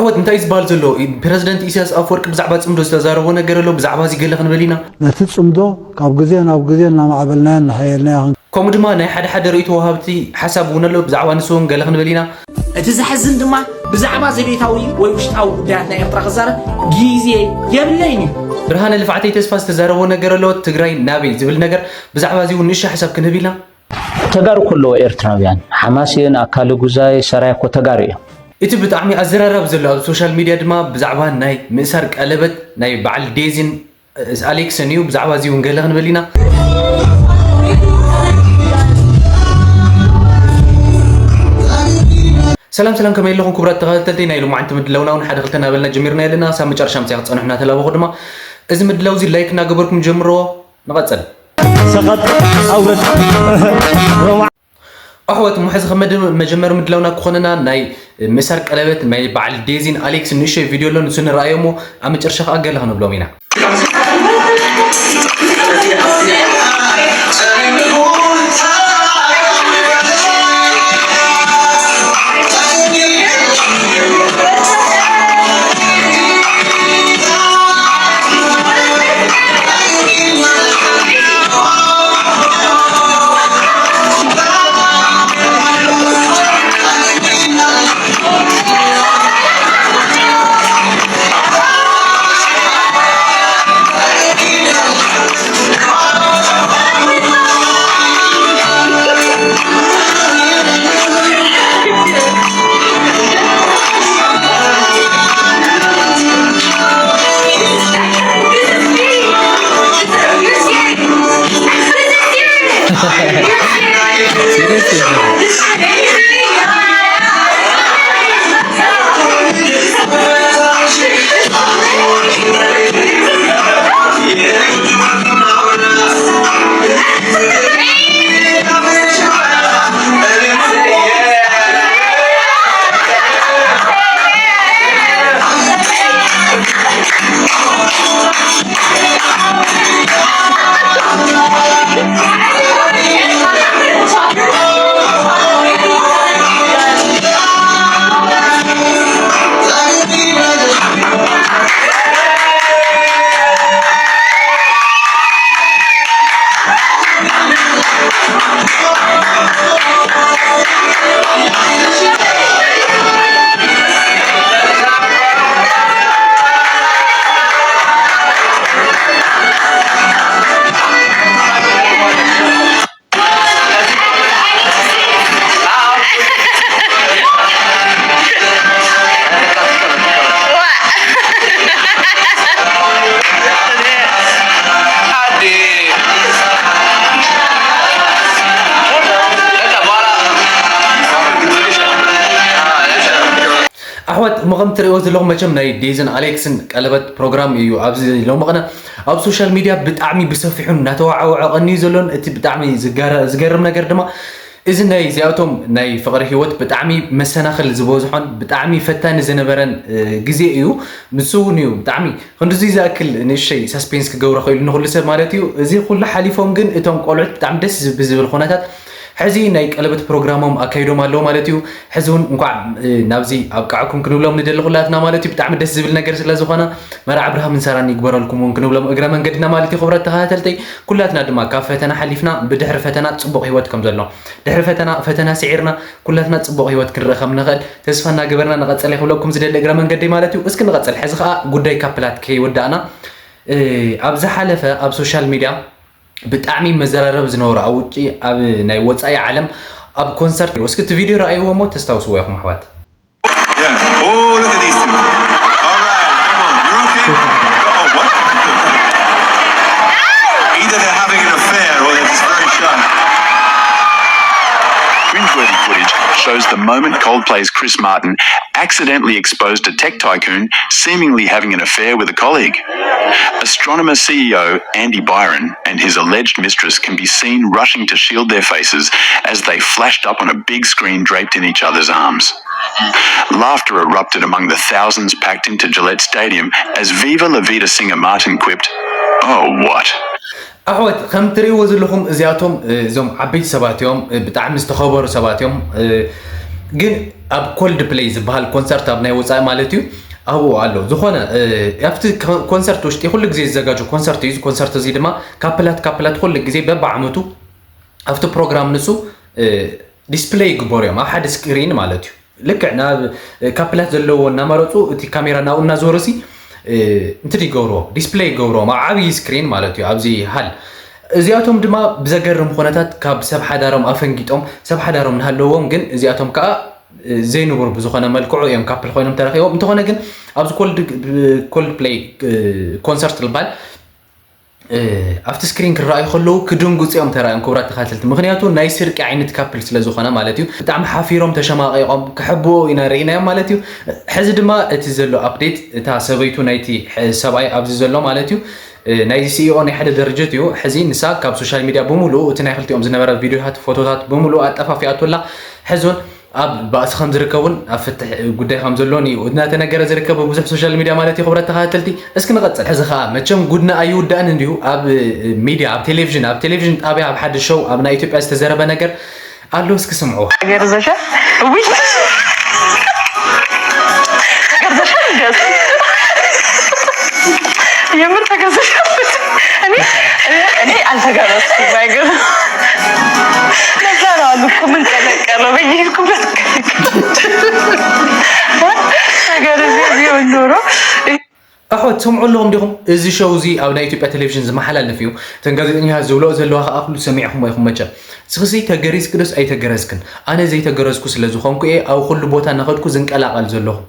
ኣሕዋት፣ እንታይ እዩ ዝበሃል ዘሎ? ፕረዚደንት ኢሳያስ ኣፈወርቂ ብዛዕባ ጽምዶ ዝተዛረቦ ነገር ኣሎ። ብዛዕባ እዚ ገለ ክንብል ኢና። ነቲ ጽምዶ ካብ ግዜ ናብ ግዜ እናማዕበልናዮ እናሓየልናዮ። ከምኡ ድማ ናይ ሓደ ሓደ ርእይቶ ወሃብቲ ሓሳብ እውን ኣሎ። ብዛዕባ ንሱ እውን ገለ ክንብል ኢና። እቲ ዘሕዝን ድማ ብዛዕባ ዘቤታዊ ወይ ውሽጣዊ ጉዳያት ናይ ኤርትራ ክዛረብ ግዜ የብለይን እዩ። ብርሃነ ልፍዓተይ ተስፋ ዝተዛረቦ ነገር ኣሎ። ትግራይ ናበይ ዝብል ነገር፣ ብዛዕባ እዚ እውን ንእሽቶ ሓሳብ ክንህብ ኢና። ተጋሩ እኮ ኣለዎ ኤርትራውያን። ሓማሴን፣ ኣካለ ጉዛይ፣ ሰራየ እኮ ተጋሩ እዮም። እቲ ብጣዕሚ ኣዘራራቢ ዘሎ ኣብ ሶሻል ሚድያ ድማ ብዛዕባ ናይ ምእሳር ቀለበት ናይ በዓል ዴዚን ኣሌክስን እዩ። ብዛዕባ እዚ እውን ገለ ክንብል ኢና። ሰላም ሰላም፣ ከመይ ኣለኹም ክቡራት ተኸታተልቲ ናይ ሎማዓንቲ ምድላውና? እውን ሓደ ክልተ እናበልና ጀሚርና ኣለና። ሳብ መጨረሻ ምሳይ ክትፀንሑ እናተላበኹ ድማ፣ እዚ ምድላው እዚ ላይክ እናገበርኩም ጀምርዎ። ንቐፅል። ሰቐጥ ኣውረድ። ኣሕዋት፣ እሞ ሕዚ ከም መድ- መጀመሪ ምድላውና ክኾነና ናይ ምእሳር ቀለበት ናይ በዓል ዴዚን ኣሌክስ ንእሽተይ ቪድዮ ኣሎ፣ ንሱ ንረኣዮ እሞ ኣብ መጨረሻ ከዓ ገለ ክንብሎም ኢና። ኣሕዋት፣ እሞ ከም ትርእይዎ ዘለኹም መቸም ናይ ዴዝን ኣሌክስን ቀለበት ፕሮግራም እዩ ኣብዚ ሎሚ ቅነ ኣብ ሶሻል ሚድያ ብጣዕሚ ብሰፊሑ እናተወዓወዐ ቀንዩ ዘሎን። እቲ ብጣዕሚ ዝገረ- ዝገርም ነገር ድማ እዚ ናይ እዚኣቶም ናይ ፍቕሪ ህይወት ብጣዕሚ መሰናኽል ዝበዝሖን ብጣዕሚ ፈታኒ ዝነበረን እ፣ ግዜ እዩ። ንሱ እውን እዩ ብጣዕሚ ክንድዚ ዝኣክል ንእሽተይ ሳስፔንስ ክገብሮ ክኢሉ ንኹሉ ሰብ ማለት እዩ። እዚ ኩሉ ሓሊፎም ግን እቶም ቆልዑት ብጣዕሚ ደስ ዝብ- ብዝብል ኩነታት ሕዚ ናይ ቀለበት ፕሮግራሞም ኣካይዶም ኣለዉ ማለት እዩ። ሕዚ እውን እንኳዕ እ፣ ናብዚ ኣብቃዕኩም ክንብሎም ንደሊ ኩላትና ማለት እዩ። ብጣዕሚ ደስ ዝብል ነገር ስለ ዝኾነ መርዓ ኣብርሃምን ሳራን ይግበረልኩም እውን ክንብሎም እግረ መንገድና ማለት እዩ። ክቡራት ተኸታተልተይ፣ ኩላትና ድማ ካብ ፈተና ሓሊፍና ብድሕሪ ፈተና ፅቡቕ ህይወት ከም ዘሎ፣ ድሕሪ ፈተና ፈተና ስዒርና ኩላትና ፅቡቕ ህይወት ክንርኢ ከም ንኽእል ተስፋ እናገበርና ንቐፅል ክብለኩም ዝደሊ እግረ መንገደይ ማለት እዩ። እስኪ ንቐፅል። ሕዚ ከዓ ጉዳይ ካፕላት ከይወዳእና እ፣ ኣብ ዝሓለፈ ኣብ ሶሻል ሚድያ ብጣዕሚ መዘራረቢ ዝነበሩ ኣብ ውጭ ኣብ ናይ ወፃኢ ዓለም ኣብ ኮንሰርት እስኪ እቲ ቪድዮ ረኣይዎ እሞ ተስታውስዎ ኢኹም ኣሕዋት። Yeah. Oh, look at these two. All right, come on. You're okay? Oh, what? Either they're having an affair or they're just very shy. Cringeworthy footage shows the moment Coldplay's Chris Martin accidentally exposed a tech tycoon seemingly having an affair with a colleague. Astronomer C E O Andy Byron and his alleged mistress can be seen rushing to shield their faces as they flashed up on a big screen draped in each other's arms. Laughter erupted among the thousands packed into Gillette Stadium as Viva La Vida singer Martin quipped, "Oh, what?" ኣሕዋት፣ ከም ትርእይዎ ዘለኹም እዚኣቶም እ፣ እዞም ዓበይቲ ሰባት እዮም። እ፣ ብጣዕሚ ዝተኸበሩ ሰባት እዮም። እ፣ ግን ኣብ ኮልድ ፕሌይ ዝበሃል ኮንሰርት ኣብ ናይ ወፃኢ ማለት እዩ ኣብኡ ኣሎ ዝኾነ ኣብቲ ኮንሰርት ውሽጢ ኩሉ ግዜ ዝዘጋጁ ኮንሰርት እዩ። ኮንሰርት እዚ ድማ ካፕላት ካፕላት ኩሉ ግዜ በብዓመቱ ኣብቲ ፕሮግራም ንሱ ዲስፕሌይ ይግበሩ እዮም ኣብ ሓደ ስክሪን ማለት እዩ። ልክዕ ናብ ካፕላት ዘለዎ እናመረፁ እቲ ካሜራ ናብኡ እናዞሩ ሲ እንትን ይገብርዎ ዲስፕሌይ ይገብርዎም ኣብ ዓብዪ ስክሪን ማለት እዩ ኣብዚ ሃል እዚኣቶም ድማ ብዘገርም ኩነታት ካብ ሰብ ሓዳሮም ኣፈንጊጦም ሰብ ሓዳሮም እናሃለዎም ግን እዚኣቶም ከዓ ዘይንቡር ብዝኾነ መልክዑ እዮም ካፕል ኮይኖም ተረኺቦም። እንተኾነ ግን ኣብዚ ኮልድ ፕሌይ ኮንሰርት ዝበሃል ኣብቲ ስክሪን ክረኣዩ ከለዉ ክድንግፁ እዮም ተራእዮም ክቡራት ተኻተልቲ። ምክንያቱ ናይ ስርቂ ዓይነት ካፕል ስለ ዝኾነ ማለት እዩ። ብጣዕሚ ሓፊሮም ተሸማቒቖም ክሕብኡ ኢና ርኢናዮም ማለት እዩ። ሕዚ ድማ እቲ ዘሎ ኣፕዴት እታ ሰበይቱ ናይቲ ሰብኣይ ኣብዚ ዘሎ ማለት እዩ ናይ ሲኢኦ ናይ ሓደ ድርጅት እዩ። ሕዚ ንሳ ካብ ሶሻል ሚድያ ብምሉኡ እቲ ናይ ክልቲኦም ዝነበረ ቪድዮታት ፎቶታት ብምሉኡ ኣጠፋፊኣቶላ ሕዞን ኣብ ባእሲ ከም ዝርከቡን ኣብ ፍትሕ ጉዳይ ከም ዘሎን እዩ እናተነገረ ዝርከብ ብዙሕ ሶሻል ሚድያ ማለት እዩ። ክብረት ተኸታተልቲ እስኪ ንቐፅል። ሕዚ ከዓ መቸም ጉድና ኣይውዳእን እንዲሁ ኣብ ሚድያ ኣብ ቴሌቪዥን ኣብ ቴሌቪዥን ጣብያ ኣብ ሓደ ሾው ኣብ ናይ ኢትዮጵያ ዝተዘረበ ነገር ኣሎ እስኪ ስምዑ። ገርዘሻ ውይ ተገርዘሻ እንዲያስ የምር ተገርዘሻ እኔ እኔ አልተገረዝኩም አይገርም። ለዛ ነው አሉ እኮ ምን ቀለቀለው በየሄድኩበት ነገር እዚህ ቢሆን ኖሮ ኣሕዋት ትሰምዑ ኣለኹም ዲኹም? እዚ ሸው እዚ ኣብ ናይ ኢትዮጵያ ቴሌቪዥን ዝመሓላለፍ እዩ። እተን ጋዜጠኛታት ዝብልኦ ዘለዋ ከዓ ኩሉ ሰሚዕኹምዎ ኢኹም መቸም። ንስኽሲ ተገሪዝኪ ዶስ ኣይተገረዝክን? ኣነ ዘይተገረዝኩ ስለ ዝኾንኩ እየ ኣብ ኩሉ ቦታ እናኸድኩ ዝንቀላቐል ዘለኹ።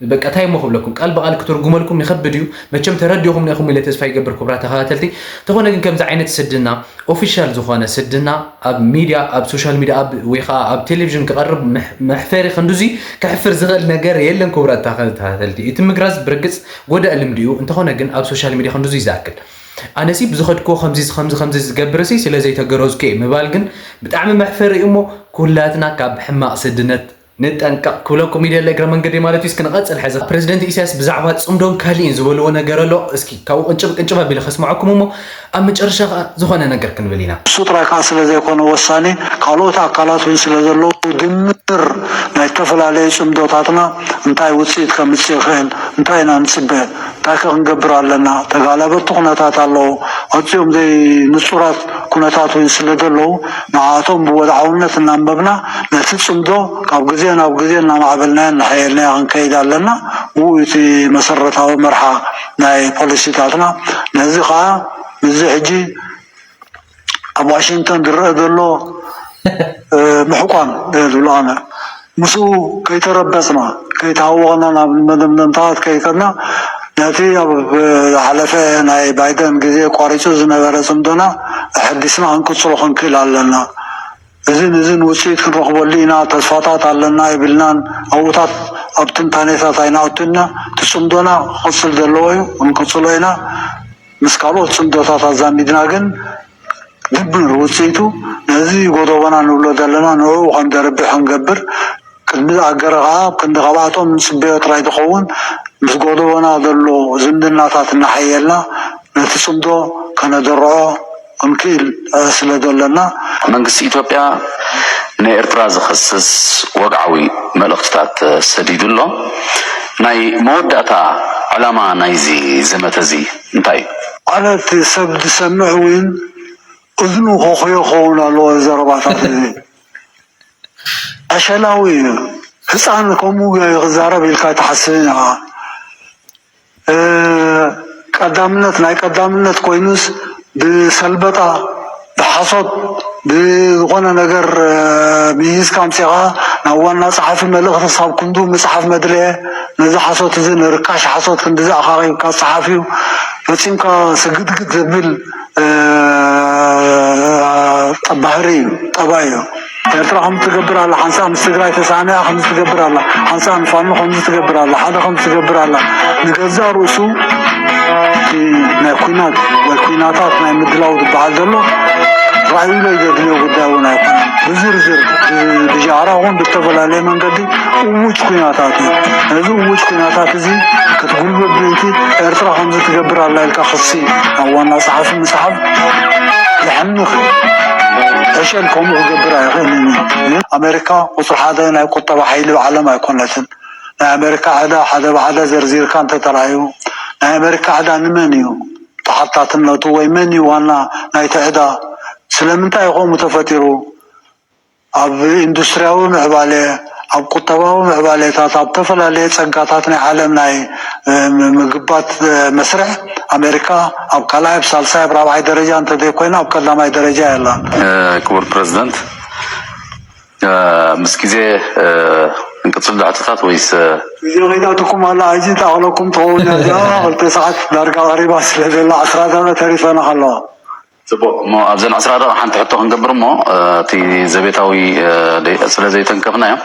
በቃ ታይ እሞ ክብለኩም ቃል ብቃል ክትርጉመልኩም ይኸብድ እዩ። መቸም ተረዲእኹም ኢኹም ኢለ ተስፋ ይገብር ክቡራት ተኸታተልቲ። እንተኾነ ግን ከምዚ ዓይነት ስድና ኦፊሻል ዝኾነ ስድና ኣብ ሚድያ ኣብ ሶሻል ሚድያ ኣብ ወይ ከዓ ኣብ ቴሌቪዥን ክቐርብ መሕፈሪ ክንዱዚ ከሕፍር ዝኽእል ነገር የለን ክቡራት ተኸታተልቲ። እቲ ምግራዝ ብርግፅ ጎዳእ ልምዲ እዩ። እንተኾነ ግን ኣብ ሶሻል ሚድያ ክንዱዚ ዝኣክል ኣነሲ ብዝኸድክዎ ከምዚ ከምዚ ከምዚ ዝገብር ሲ ስለ ዘይተገረዝኩ እየ ምባል ግን ብጣዕሚ መሕፈሪ እዩ እሞ ኩላትና ካብ ሕማቕ ስድነት ንጠንቀቕ ክብለኩም ይደሊ እግረ መንገዲ ማለት እዩ። እስኪ ንቐፅል ሕዚ ፕሬዚደንት ኢሳያስ ብዛዕባ ፅምዶን ካሊእን ዝበልዎ ነገር ኣሎ። እስኪ ካብኡ ቅንጭብ ቅንጭብ ኣቢለ ከስምዐኩም እሞ ኣብ መጨረሻ ከዓ ዝኾነ ነገር ክንብል ኢና። እሱ ጥራይ ከዓ ስለ ዘይኮነ ወሳኒ ካልኦት ኣካላት እውን ስለ ዘለዉ ድምር ናይ ዝተፈላለዩ ፅምዶታትና እንታይ ውፅኢት ከምፅእ ይኽእል እንታይ ኢና ንፅበ እንታይ ከ ክንገብር ኣለና? ተጋላበጥቲ ኩነታት ኣለዉ። ኣዝዮም ዘይንጹራት ኩነታት እውን ስለ ዘለዉ ንዓኣቶም ብወድዓውነት እናንበብና ነቲ ጽምዶ ካብ ግዜ ናብ ግዜ እናማዕበልናዮን እናሓየልናዮ ክንከይድ ኣለና። ብኡ እዩ እቲ መሰረታዊ መርሓ ናይ ፖሊሲታትና። ነዚ ከኣ ምስዚ ሕጂ ኣብ ዋሽንግተን ዝረአ ዘሎ ምሕቋን እየ ዝብሎ ኣነ። ምስኡ ከይተረበጽና፣ ከይተሃወቕና ናብ መደምደምታታት ከይከድና ነቲ ኣብ ዝሓለፈ ናይ ባይደን ግዜ ቋሪጹ ዝነበረ ጽምዶና ኣሐዲስና ክንቅጽሎ ክንክእል ኣለና። እዝን እዝን ውጽኢት ክንረኽበሉ ኢና፣ ተስፋታት ኣለና ኣይብልናን። ኣብኡታት ኣብ ትንታኔታት ኣይንኣቱን ኢና። እቲ ጽምዶና ክቕጽል ዘለዎ እዩ፣ ክንቅጽሎ ኢና። ምስ ካልኦት ጽምዶታት ኣዛሚድና ግን ድምር ውፅኢቱ ነዚ ጎደቦና ንብሎ ዘለና ንዕኡ ከም ዘርብሕ ክንገብር ቅድሚ ዝኣገረ ከዓ ክንዲ ካብኣቶም ንፅበዮ ጥራይ ዝኸውን ምስ ጎደቦና ዘሎ ዝምድናታት እናሓየልና ነቲ ፅምዶ ከነደርዖ ክንክእል ስለ ዘለና። መንግስቲ ኢትዮጵያ ንኤርትራ ዝኸስስ ወግዓዊ መልእኽትታት ሰዲዱ ኣሎ። ናይ መወዳእታ ዕላማ ናይዚ ዘመተ እዚ እንታይ እዩ? ማለት ሰብ ዝሰምዕ እውን እዝኑ ከኹዮ ክኸውን ኣለዎ። ዘረባታት እዚ ዕሸላዊ እዩ። ህፃን ከምኡ ክዛረብ ኢልካ ኣይትሓስብን ኢኻ። ቀዳምነት ናይ ቀዳምነት ኮይኑስ ብሰልበጣ ብሓሶት ብዝኾነ ነገር ምሂዝካ ኣምፂኻ ናብ ዋና ፀሓፊ መልእኽቲ ክሳብ ክንዱ ምፅሓፍ መድለየ ነዚ ሓሶት እዚ ንርካሽ ሓሶት ክንድዚ ኣኻኺብካ ፀሓፍ እዩ ፈፂምካ ስግድግድ ዘብል ጠባህሪ እዩ ጠባይ እዩ። ኤርትራ ከም ትገብር ኣላ ሓንሳእ ምስ ትግራይ ተሳንያ ከም ትገብር ኣላ ሓንሳእ ንፋኖ ከም ትገብር ኣላ ሓደ ከም ትገብር ኣላ ንገዛእ ርእሱ እቲ ናይ ኩናት ወይ ኩናታት ናይ ምድላው ዝበሃል ዘሎ ራእዩ ለይ ዘድልዮ ጉዳይ እውን ኣይኮነን። ብዝርዝር ብጃራ እውን ብዝተፈላለየ መንገዲ እውጅ ኩናታት እዩ። ነዚ እውጅ ኩናታት እዚ ክትጉልብብ ምእንቲ ኤርትራ ከምዚ ትገብር ኣላ ኢልካ ክሲ ናብ ዋና ጸሓፊ ምጽሓፍ የሕንኽ። ዕሸል ከምኡ ክገብር ኣይኽእልን እዩ። ኣሜሪካ ቁፅሪ ሓደ ናይ ቁጠባ ሓይሊ ብዓለም ኣይኮነትን። ናይ ኣሜሪካ ዕዳ ሓደ ብሓደ ዘርዚርካ እንተተራእዩ፣ ናይ ኣሜሪካ ዕዳ ንመን እዩ ተሓታትነቱ ወይ መን እዩ ዋና ናይቲ ዕዳ? ስለምንታይ እዩ ከምኡ ተፈጢሩ? ኣብ ኢንዱስትሪያዊ ምዕባለ፣ ኣብ ቁጠባዊ ምዕባሌታት፣ ኣብ ዝተፈላለየ ጸጋታት ናይ ዓለም ናይ፣ እ፣ ም-፣ ምግባት፣ እ፣ መስርሕ ኣሜሪካ ኣብ ካልኣይ፣ ኣብ ሳልሳይ፣ ኣብ ራብዓይ ደረጃ እንተዘይኮይና ኣብ ቀዳማይ ደረጃ የላን። እ፣ ክቡር ፕረዚደንት፣ እ፣ ምስ ግዜ፣ እ፣ ክንቅጽል ዶ ሕቶታት ወይስ፣ እ፣ ግዜ ከይዳትኩም ኣላ፣ ሕጂ ተኣኽለኩም ትኸውን እያ እዚኣ። ክልተ ሰዓት ዳርጋ ቀሪባ ስለ ዘላ፣ ዕስራ ደቂቕ ተሪፈና ኣለዋ። ጽቡቕ፣ እሞ ኣብዘን ዕስራ ደቂቕ ሓንቲ ሕቶ ክንገብር እሞ፣ እ፣ እቲ ዘቤታዊ፣ እ፣ ደይ-፣ ስለ ዘይተንከፍናዮ፣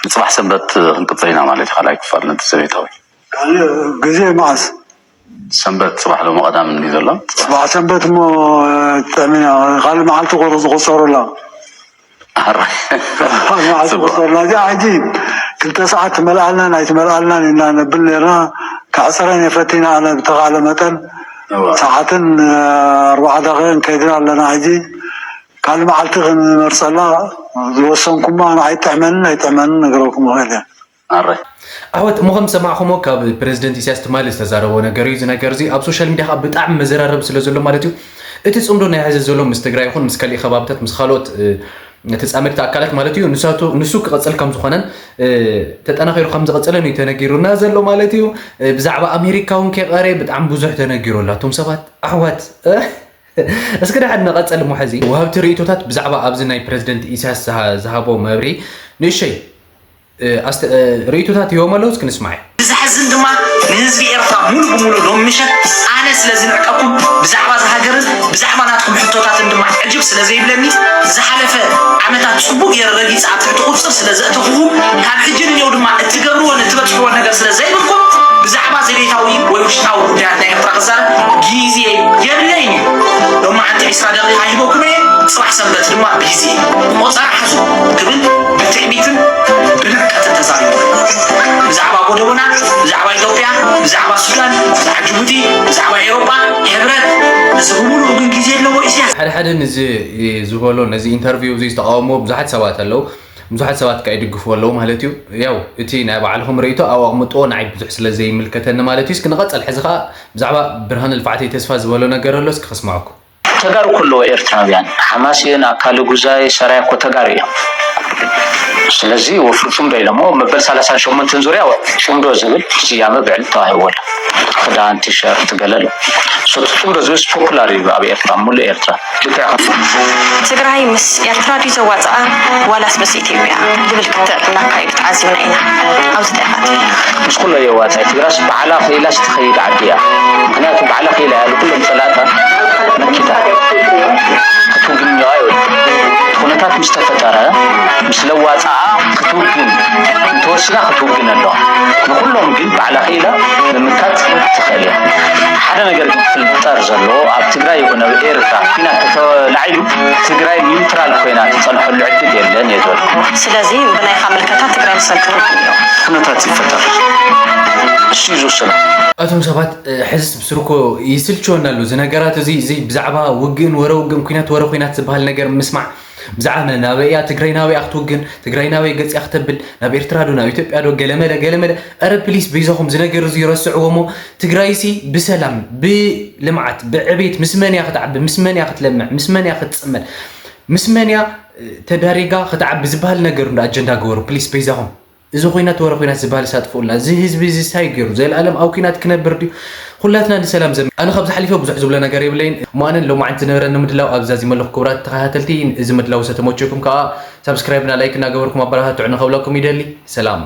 ንጽባሕ ሰንበት ክንቅጽል ኢና ማለት እዩ፣ ካልኣይ ክፋል ነቲ ዘቤታዊ። ካልእ ግዜ መዓስ? ሰንበት ጽባሕ ሎሚ ቀዳም እንድዩ ዘሎ። ጽባሕ ሰንበት እሞ፣ እ፣ ጥዕምና፣ ካልእ መዓልቲ ቆ-፣ ዝቑጸሩላ። ኣረ። ካልእ መዓልቲ ጽቡቕ። ዝቑጸሩላ። እዚኣ ሕጂ ክልተ ሰዓት ትመልኣልናን ኣይትመልኣልናን ኢና ነብል ነርና። ከዕጽረን እየ ፈቲነ ኣነ ብተኻእለ መጠን። እወ። ሰዓትን፣ እ፣ ኣርባዓ ደቂቕን ከይድና ኣለና ሕጂ። ካልእ መዓልቲ ክንመርጸላ ዝወሰንኩማ ንዓይ ጥዕመንን ኣይጥዕመንን ነግረኩም እኽእል እየ። ኣረ። ኣሕዋት፣ እሞ ከም ዝሰማዕኹሞ ካብ ፕረዚደንት ኢሳያስ ትማሊ ዝተዛረቦ ነገር እዩ። እዚ ነገር እዚ ኣብ ሶሻል ሚድያ ከዓ ብጣዕሚ መዘራረቢ ስለ ዘሎ ማለት እዩ። እቲ ጽምዶ ናይ ሕዚ ዘሎ ምስ ትግራይ ይኹን ምስ ካልእ ከባብታት ምስ ካልኦት፣ እ፣ ተጻመድቲ ኣካላት ማለት እዩ። ንሳቱ-፣ ንሱ ክቐጽል ከም ዝኾነን፣ እ፣ ተጠናኺሩ ከም ዝቐጸለን እዩ ተነጊሩና ዘሎ ማለት እዩ። እ፣ ብዛዕባ ኣሜሪካ እውን ከይቀረ ብጣዕሚ ብዙሕ ተነጊሩ ኣሎ። ኣቶም ሰባት ኣሕዋት፣ እ፣ እስኪ ደሓን ንቐጸል እሞ ሕዚ ወሃብቲ ርእይቶታት ብዛዕባ ኣብዚ ናይ ፕረዚደንት ኢሳያስ ዝሃ-፣ ዝሃቦ መብርሂ ንእሸይ፣ እ፣ ኣስተ-፣ እ፣ ርእይቶታት ሂቦም ኣለዉ። እስኪ ንስማዕ። ብዘሕዝን ድማ ንህዝቢ ኤርትራ ሙሉ ብሙሉ ሎሚ ምሸት ኣነ ስለ ዝንዕቀኩም ብዛዕባ እዛ ሃገርን ብዛዕባ ናትኩም ሕቶታትን ድማ ዕጅብ ስለ ዘይብለኒ ዝሓለፈ ዓመታት ጽቡቕ ገይረ ረጊጸ ኣብ ትሕቲ ቁጽጽር ስለ ዘእተኹኹም ካብ ሕጂ ንኔው ድማ እትገብርዎን እትበጽሕዎን ነገር ስለ ዘይብልኩም ብዛዕባ ዘቤታዊ ወይ ውሽጣዊ ጉዳያት ናይ ኤርትራ ክዛረብ ግዜ የብለይን እዩ። ሎማዓንቲ ዕስራ ደቂቓ ሂበኩም እየ፣ ጽባሕ ሰንበት ድማ ቢዚ እየ። ቆጸራ ሓዙ ክብል ብትዕቢትን ብንዕቀትን ተዛሪቡ። ብዛዕባ ጎደቦና፣ ብዛዕባ ኢትዮጵያ፣ ብዛዕባ ሱዳን፣ ብዛዕባ ጅቡቲ፣ ብዛዕባ ኤውሮጳ ሕብረት፣ እዚ ብምሉኡ ግን ግዜ ኣለዎ ኢሳያስ። ሓደ ሓደ ነዚ ዝበሎ፣ ነዚ ኢንተርቪው እዚ ዝተቃወሞ ብዙሓት ሰባት ኣለዉ። ብዙሓት ሰባት ከኣ ይድግፍዎ ኣለዉ ማለት እዩ። ያው እቲ ናይ ባዕልኹም ርእይቶ ኣብኡ ኣቕምጥዎ፣ ንዓይ ብዙሕ ስለ ዘይምልከተኒ ማለት እዩ። እስኪ ንቐጽል። ሕዚ ከኣ ብዛዕባ ብርሃነ ልፍዓተይ ተስፋ ዝበሎ ነገር ኣሎ፣ እስኪ ከስምዐኩም። ተጋሩ እኮ ኣለዎ ኤርትራውያን። ሓማሴን፣ ኣካለ ጉዛይ፣ ሰራየ እኮ ተጋሩ እዮም። ስለዚ ወፍሪ ጽምዶ ኢሎሞ መበል ሰላሳን ሸሞንተን ዙርያ ጽምዶ ዝብል ስያመ ብዕሊ ተዋሂብዎ ኣሎ። ክዳን፣ ቲሸርት፣ ገለ ኣሎ። ሶ ጽምዶ ዝብልስ ፖፑላር እዩ ኣብ ኤርትራ፣ ሙሉእ ኤርትራ። ልክዕ ከም ትግራይ ምስ ኤርትራ ድዩ ዘዋፅኣ ዋላስ ምስ ኢትዮጵያ ዝብል ክትዕ እናካየዱ ተዓዚብና ኢና። ኣብዚ እንታይ ኢኻ ትብል? ምስ ኩሎ የዋፅእ። ትግራስ ባዕላ ክኢላስ ትኸይድ ዓዲ እያ። ምኽንያቱ ባዕላ ክኢላ እያ ንኩሎም ፀላእታ መኪታ። ክትውግንዮ ኣይወድን። እቲ ኩነታት ምስ ተፈጠረ፣ ምስ ለዋፅኣ ክትውግን እንተወሲና ክትውግን ኣለዋ። ንኩሎም ግን ባዕላ ክኢላ ምምካት ትኽእል እያ። ሓደ ነገር ግን ክፍጠር ዘለዎ፣ ኣብ ትግራይ ይኹን ኣብ ኤርትራ ኲናት ተተላዒሉ ትግራይ ኒውትራል ኮይና ትጸንሐሉ ዕድል የለን እየ ዝበልኩ። ስለዚ ብናይኻ ምልከታ ትግራይ ምስ መን ክትውግን እዮ? ኩነታት ይፈጠር። እሱ እዩ ዝውስኖ። እቶም ሰባት፣ እ፣ ሕዝስ ብስሩ እኮ ይስልችወና ኣሎ። እዚ ነገራት እዚ፣ እዚ ብዛዕባ ውግእን ወረ ውግእን፣ ኲናት ወረ ኲናት ዝበሃል ነገር ምስማዕ ብዛዕባ መን ናበይ እያ፣ ትግራይ ናበይ እያ ክትውግን፣ ትግራይ ናበይ ገጽ እያ ክተብል፣ ናብ ኤርትራ ዶ ናብ ኢትዮጵያ ዶ፣ ገለመለ ገለመለ። ኧረ ፕሊስ በይዛኹም እዚ ነገር እዚ ረስዕዎ እሞ ትግራይሲ ብሰላም ብልምዓት ብዕቤት ምስ መን እያ ክትዓቢ፣ ምስ መን እያ ክትለምዕ፣ ምስ መን እያ ክትጽመድ፣ ምስ መን እያ፣ እ፣ ተዳሪጋ ክትዓቢ ዝበሃል ነገር እንዶ ኣጀንዳ ግበሩ ፕሊስ በይዛኹም። እዚ ኹናት ወረ ኹናት ዝበሃል ሳጥፍኡልና። እዚ ህዝቢ እዚ እንታይ ገይሩ? ዘልኣለም ኣብ ኹናት ክነብር ድዩ? ኩላትና ንሰላም ዘም-፣ ኣነ ካብዚ ሓሊፈ ብዙሕ ዝብሎ ነገር የብለይን። እሞ ኣነ ሎማዓንቲ ዝነበረኒ ምድላው ኣብዛ ዚመለኹ ክቡራት ተኸታተልቲ፣ እዚ ምድላው ዝተመቸኩም ከዓ ሳብስክራይብ እና ላይክ እናገበርኩም ኣበረታትዑ ንኸብለኩም ይደሊ። ሰላም።